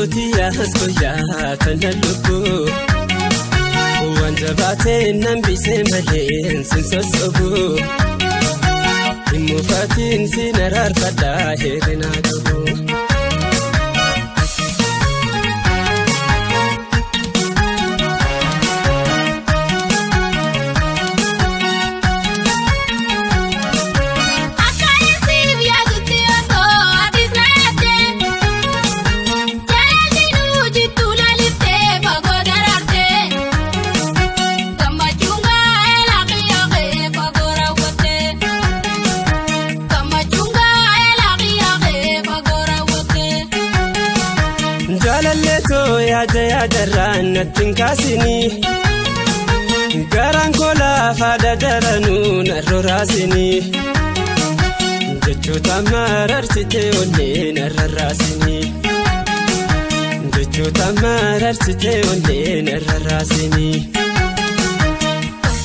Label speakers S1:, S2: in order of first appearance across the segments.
S1: Kootuuti yaas koyyaa tana lubbuu. Waan jabaatee nan bisee malee sin sossobu. Himuufatiin sin araarfadhaa hir'inaa qabu.
S2: Akka isiif yaadutti osoo atis na yaadde, jaalalli nu jidduu laliftee fagoo daraarte. Gammachuun gaa'ela qiyyaaqee fagoo raawwatte. Gammachuun gaa'ela qiyyaaqee fagoo raawwatte.
S1: Jaalallee too yaada yaadarraa natti hin kaasinii. Garaan koo lafa daranuu narra raasinii. Jechoota mararsitee onnee narra raasinii. Jechoota mararsitee onnee narra raasinii.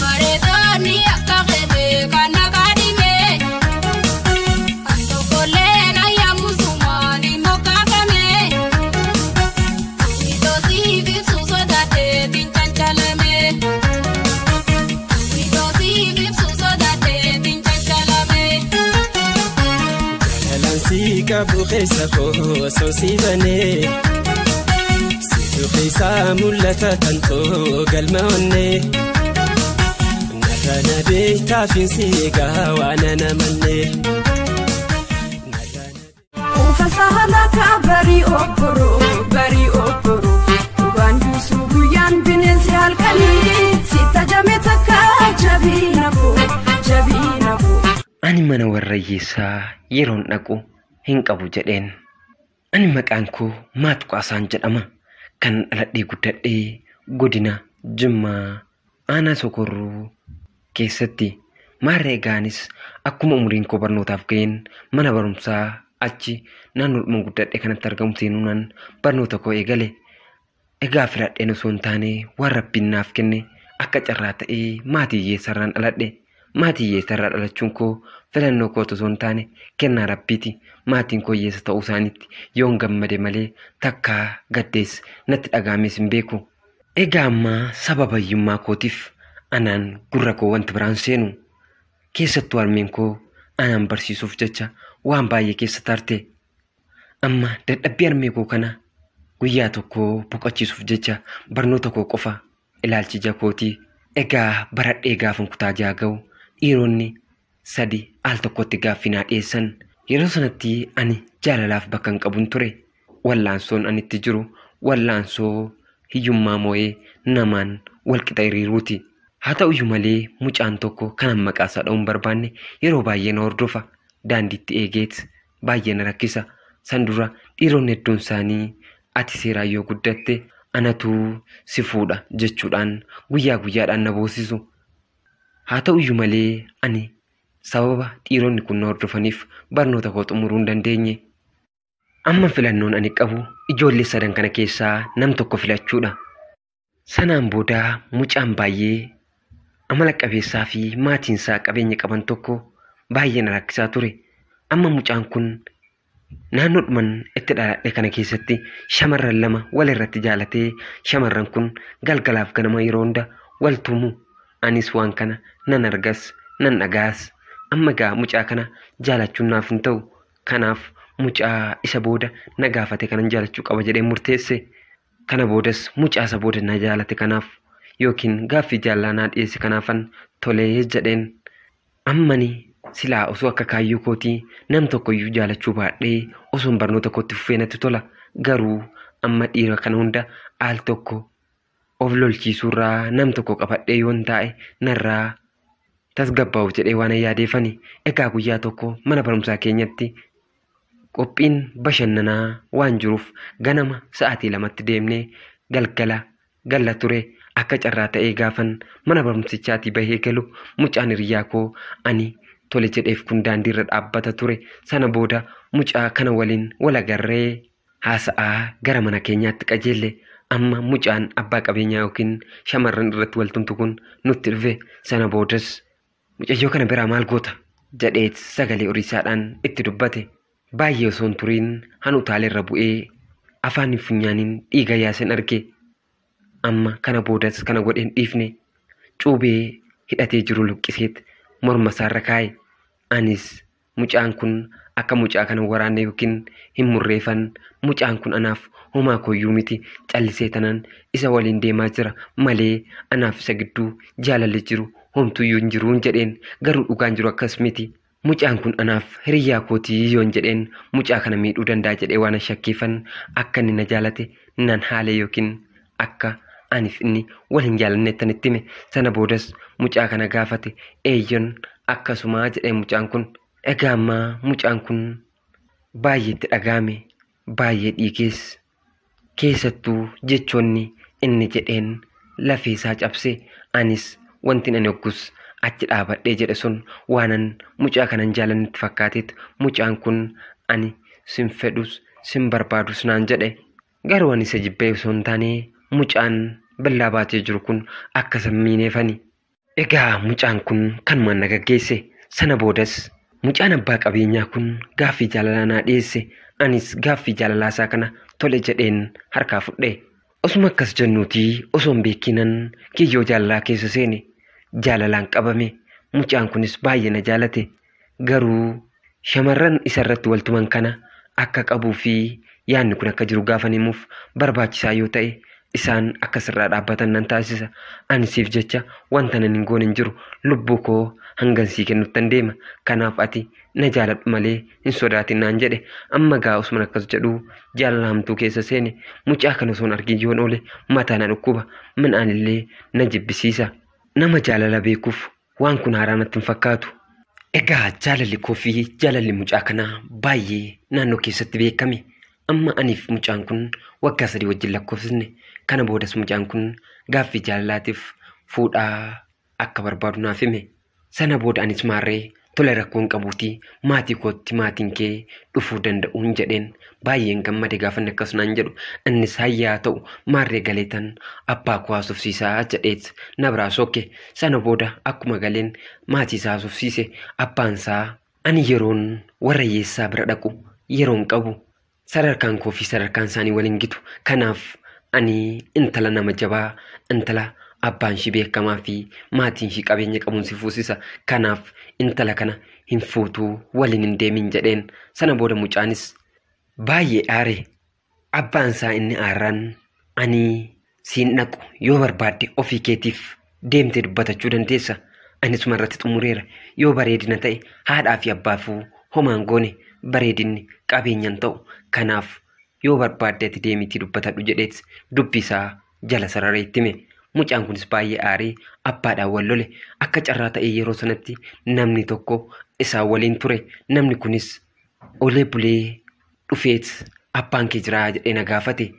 S2: Bareedoonni akka keetee kan nagaa dhimee, kan tokkollee na yaamusumaan hin moggaafame. Itoosi ibsuu sodaatee tincanchalame. Itoosi ibsuu sodaatee tincanchalame.
S1: Jaalalaan si qabu keessa koo osoo si banee. Situ keessaa mul'ata tantoo galma onnee. Narra na beektaafin si eegaa waan ana mannee.
S3: Ufa sahalaka barii obboroo barii obboroo dhugaan juusuu guyyaan bineensi halkanii si tajame takka jabiina koo jabiina koo.
S4: Ani mana warra hiyyeessaa yeroon dhaqu hin qabu jedheen. Ani maqaan koo Maatuqaasaan jedhama. Kan dhaladhee guddadhee godina Jimmaa aanaa Sokorruu keessatti. Maarree gaanis akkuma umuriin koo barnootaaf ga'een mana barumsaa achi naannoodhuma guddadhe kanatti argamu seenuudhaan barnoota koo eegale. Egaa filadheen osoo hin taane waan rabbiin naaf kenne akka carraa ta'ee maatii hiyyeessarraan dhaladhe. Maatii hiyyeessarraa dhalachuun koo filannoo koo osoo hin taane kennaa rabbiiti. Maatiin koo hiyyeessa ta'uu isaaniitti yoon gammade malee takkaa gaddees natti dhaga'amees hin beeku. Egaa ammaa sababa hiyyummaa kootiif anaan gurra koo wanti biraan seenu. Keessattuu harmeen koo anaan barsiisuuf jecha waan baay'ee keessa tarte. Amma dadhabbii harmee koo kana guyyaa tokko boqochiisuuf jecha barnoota koo qofa ilaalchi ija kootii. Egaa baradhee gaafan kutaa ja'a ga'u dhiironni sadi al tokkotti gaaffii naa dhiyeessan. Yeroo sanatti ani jaalalaaf bakka hin qabun ture. Wallaansoon ani itti jiru wallaansoo hiyyummaa moo'ee namaan walqixa hiriiruuti. Haa ta'uyyuu malee mucaan tokko kanan maqaa isaa dha'uu hin barbaanne yeroo baay'ee na hordofa. Daandiitti eegeet baay'ee na rakkisa. San dura dhiironni hedduun isaanii ati seeraan yoo guddatte anatu si fuudha jechuudhaan guyyaa guyyaadhaan na boosisu. Haa ta'uyyuu malee ani sababa dhiironni kun na hordofaniif barnoota koo xumuruu hin dandeenye. Amma filannoon ani qabu ijoollee sadan kana keessaa nam tokko filachuudha. Sanaan booda mucaan baay'ee amala qabeessaa fi maatiin isaa qabeenya qaban tokko baay'ee na rakkisaa ture. Amma mucaan kun naannoodhuman itti dhaladhe kana keessatti shamarran lama wal irratti jaalatee shamarran kun galgalaaf ganama yeroo hunda wal tumu. Anis waan kana nan argas nan dhagaas. Amma egaa mucaa kana jaalachuun naaf hin ta'u. Kanaaf mucaa isa booda na gaafate kanan jaalachuu qaba jedhee murteesse. Kana boodas mucaa isa booda na jaalate kanaaf yookiin gaaffii jaalalaa naa dhiyeesse kanaafan tolee jedheen. Ammani silaa osoo akka kaayyoo kootii nam tokkoyyuu jaalachuu baadhee osoon barnoota kootti fufee natti tola. Garuu amma dhiira kana hunda al tokko of lolchiisuurraa nam tokko qabadhee yoon taa'e narraa tasgabbaa'u jedhee waan yaadeefani. Egaa guyyaa tokko mana barumsaa keenyatti qophiin bashannanaa waan jiruuf ganama sa'aatii 2tti deemnee galgala galla ture. Akka carraa ta'ee gaafan mana barumsichaatii bahee galu mucaan hiriyaa koo ani tole jedheef kun daandiirra dhaabbata ture. Sana booda mucaa kana waliin wal agarree haasa'aa gara mana keenyaatti qajeelle. Amma mucaan abbaa qabeenyaa yookiin shamarran irratti wal tumtu kun nutti dhufe. Sana boodas mucayyoo kana biraa maal goota jedheet sagalee horiisaadhaan itti dubbate. Baay'ee osoo hin turiin hanutaalee irra bu'ee Afaaniin funyaaniin dhiiga yaasen arge. Amma kana boodas kana godheen dhiifne. Cuubee hidhatee jiru luqqiseet morma isaarra kaa'e. Anis mucaan kun akka mucaa kana waraanne yookiin hin murreeffan, mucaan kun anaaf homaa koyyuu miti, callisee tanaan isa waliin deemaa jira malee anaaf isa gidduu jaalalli jiru homtuyyuu hin jiruun jedheen. Garuu dhugaan jiru akkas miti. Mucaan kun anaaf hiriyyaa kootii yoon jedheen mucaa kana miidhuu danda'a jedhee waan shakkeeffan akka inni na jaalate nan haale yookiin akka aniif inni wal hin jaalanneettan itti hime. Sana boodas mucaa kana gaafate, eeyyoon akkasumaa jedhee mucaan kun. Egaa ammaa mucaan kun baay'eetti dhaga'ame, baay'ee dhiigees. Keessattuu jechoonni inni jedheen lafee isaa cabse. Anis wanti ani hoggus achi dhaabadhee jedhe sun waanan mucaa kanan jaalannetti fakkaateet mucaan kun ani sin fedhus sin barbaadus naan jedhe. Garuu ani isa jibbee osoo hin taane mucaan billaa baatee jiru kun akka sammiineefani. Egaa mucaan kun kanumaan na gaggeesse. Sana boodas mucaan abbaa qabeenyaa kun gaaffii jaalalaa naa dhiyeesse. Anis gaaffii jaalalaa isaa kana tole jedheen harkaa fudhe. Osuma akkas jennuutii osoo hin beekinan kiyyoo jaalalaa keessa seene. Jaalalaan qabame. Mucaan kunis baay'ee na jaalate. Garuu shamarran isarratti waltuman kana akka qabuu fi yaadni kun akka jiru gaafan himuuf barbaachisaa yoo ta'e isaan akka sirraa dhaabbatan nan taasisa. Ani siif jecha wanta nan hin goone hin jiru. Lubbuu koo hangan sii kennuttan deema. Kanaaf ati na jaaladhu malee hin sodaatin naan jedhe. Amma gaa osuma akkas jedhuu jaalala hamtuu keessa seene. Mucaa kana osoo hin argin yoon oole mataa na dhukkuba. Minaan illee na jibbisiisa. Nama jaalala beekuuf waan kun haaraa natti hin fakkaatu. Egaa jaalalli koo fi jaalalli mucaa kanaa baay'ee naannoo keessatti beekame. Amma aniif mucaan kun waggaa 3 wajjin lakkoofsisne. Kana boodas mucaan kun gaaffii jaalalaatiif fuudhaa akka barbaadu naaf hime. Sana booda anis maarree tole rakkoon qabuutii maatii kootti maatiin kee dhufuu danda'uun jedheen. Baay'een gammade gaafa inni akkas naan jedhu. Innis hayyaa ta'u maarree galeetan abbaa koo haasofsiisaa jedheet na biraa sokke. Sana booda akkuma galeen maatii isaa haasofsiise. Abbaan isaa ani yeroon warra hiyyeessaa bira dhaqu yeroon qabu sadarkaan koo fi sadarkaan isaanii waliin gitu. Kanaaf ani intala nama jabaa, intala abbaan ishii beekamaa fi maatiin ishii qabeenya qabuun si fuusisa. Kanaaf intala kana hin fuutuu waliin hin deemin jedheen. Sana booda mucaanis baay'ee aare. Abbaan isaa inni aaraan ani siin dhaqu yoo barbaadde ofii keetiif deemtee dubbatachuu dandeessa. Ani suma irratti xumureera. Yoo bareedina ta'e haadhaa fi abbaafuu homaan goone, bareedinni qabeenyaan ta'u. Kanaaf yoo barbaadde ati deemiitii dubbatadhu jedheet dubbi isaa jala sararee itti hime. Mucaan kunis baay'ee aaree abbaadhaan wal lole. Akka carraa ta'ee yeroo sanatti namni tokko isaan waliin ture. Namni kunis olee bulee dhufeet abbaan kee jiraa jedhee na gaafate.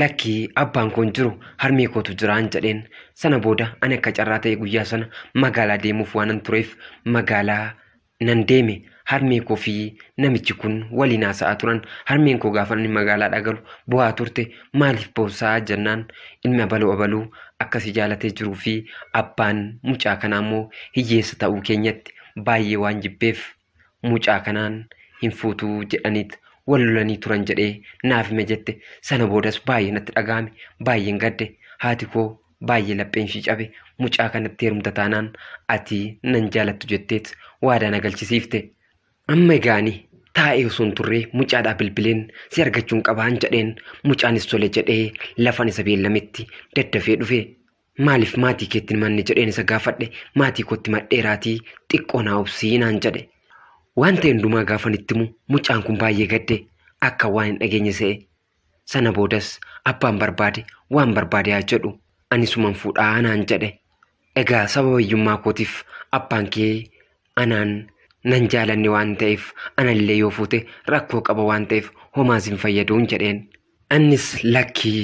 S4: Lakkii abbaan koo hin jiru, harmee kootu jiraan jedheen. Sana booda ani akka carraa ta'e guyyaa sana magaalaa deemuuf waanan tureef magaalaa nan deeme. Harmee koo fi namichi kun waliin haasa'aa turan. Harmeen koo gaafa inni magaalaadhaa galu bu'aa turte. Maaliif boossaa jennaan ilmi abaluu abaluu akkasii jaalatee jiruu fi abbaan mucaa kanaa immoo hiyyeessa ta'uu keenyatti baay'ee waan jibbeef mucaa kanaan hin fuutuu jedhaniit wal lolanii turan jedhee naaf hime jette. Sana boodas baay'ee natti dhaga'ame, baay'een gadde. Haati koo baay'ee lapheen ishii cabe. Mucaa kanatti heerumta taanaan ati nan jaalattu jetteet waadaa na galchisiifte. Amma egaani taa'ee osoo hin turre mucaadhaa bilbileen si argachuun qabaan jedheen. Mucaanis tole jedhee lafan isa beellametti daddafee dhufe. Maaliif maatii keetti hin manne jedheen isa gaafadhe. Maatii kootti madheeraatii xiqqoo naa obsii naan jedhe. Waan ta'e hundumaa gaafan itti himu mucaan kun baay'ee gadde, akka waan hin dhageenye se'e. Sana boodas abbaan barbaade waan barbaade haa jedhu ani suman fuudhaa naan jedhe. Egaa sababa hiyyummaa kootiif abbaan kee anaan nan jaalanne waan ta'eef anallee yoo fuute rakkoo qaba waan ta'eef homaas hin fayyaduun jedheen. Innis lakkii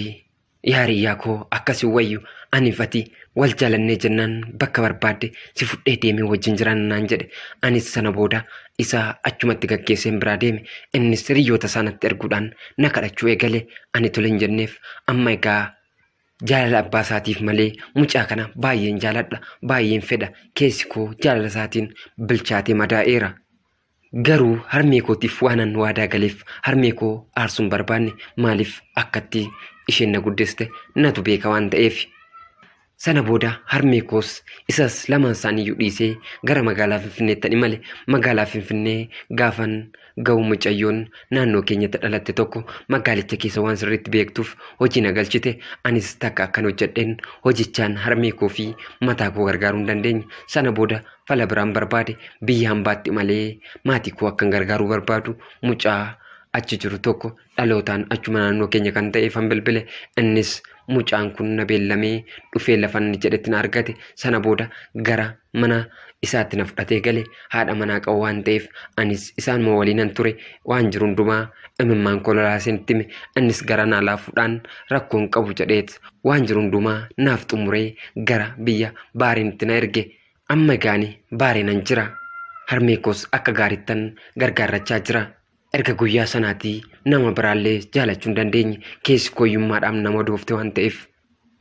S4: yaa hiriyaa koo akkasii wayyu aniif ati wal jaalannee jennaan bakka barbaadde si fudhee deemee wajjin jiraanna naan jedhe. Anis sana booda isa achumatti gaggeesseen biraa deeme. Innis hiriyoota isaa natti erguudhaan na kadhachuu eegale. Ani tole hin jenneef. Amma egaa jaalala abbaa isaatiif malee mucaa kana baay'een jaaladha, baay'een fedha. Keessi koo jaalala isaatiin bilchaatee madaa'eera. Garuu harmee kootiif waanan waadaa galeef harmee koo aarsuun barbaanne, maaliif akkatti isheen na guddiste natu beeka waan ta'eef. Sana booda harmee koos isas lamaan isaaniiyyuu dhiisee gara magaalaa Finfinneetti imale. Magaalaa Finfinnee gaafan ga'u mucayyoon naannoo keenyatti dhalatte tokko magaalicha keessa waan sirriitti beektuuf hojii na galchite. Anis takka akkan hojjedheen hojichaan harmee koo fi mataa koo gargaaruu hin dandeenye. Sana booda fala biraan barbaade, biyya hambaatti malee maatii koo akkan gargaaruu barbaadu mucaa achi jiru tokko dhalootaan achuma naannoo keenya kan ta'e fan bilbile. Innis mucaan kun na beellamee dhufee lafa inni jedhetti na argate. Sana booda gara mana isaatti na fudhatee gale. Haadha manaa qabu waan ta'eef anis isaanuma waliinan ture. Waan jiru hundumaa imimmaan koo lolaaseen itti hime. Innis gara naa laafuudhaan rakkoon qabu jedheet waan jiru hundumaa naaf xumuree gara biyya Baareenitti na erge. Amma gaani Baareenan jira. Harmee koos akka gaariittan gargaarrachaa jira. Erga guyyaa sanaatii nama biraallee jaalachuu hin dandeenye. Keessi koo hiyyummaadhaan nama doofte waan ta'eef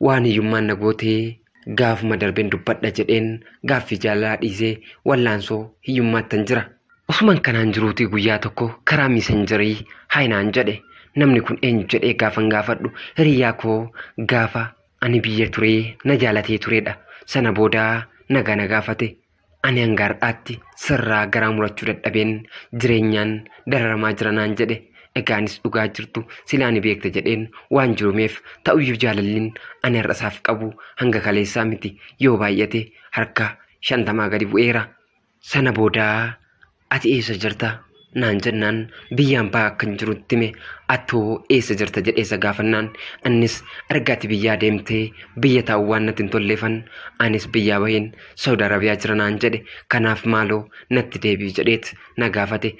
S4: waan hiyyummaan na gootee gaafuma darbeen dubbadha jedheen gaaffii jaalalaa dhiisee wallaansoo hiyyummaattan jira. Osuman kanaan jiruutii guyyaa tokko karaa miisanjarii haayinaan jedhe. Namni kun eenyu jedhee gaafan gaafadhu hiriyaa koo gaafa ani biyya turee na jaalatee turedha. Sana booda nagaa na gaafate. Ani hanga har'aatti sirraa garaa murachuu dadhabeen jireenyaan dararamaa jira naan jedhe. Egaanis dhugaa jirtu silaa ni beekta jedheen waan jirumeef ta'uyyuu jaalalliin ani har'a isaaf qabu hanga kaleessaa miti, yoo baay'ate harka 50 gadi bu'eera. Sana booda ati eessa jirta naan jennaan biyyaan bahaa akkan jirutti hime. Atoo eessa jirta jedhee isa gaafannaan innis erga ati biyyaa deemtee biyya taa'u waan natti hin tolleefan anis biyyaa baheen Saudi Arabiyaa jira naan jedhe. Kanaaf maaloo natti deebi'i jedheet na gaafate.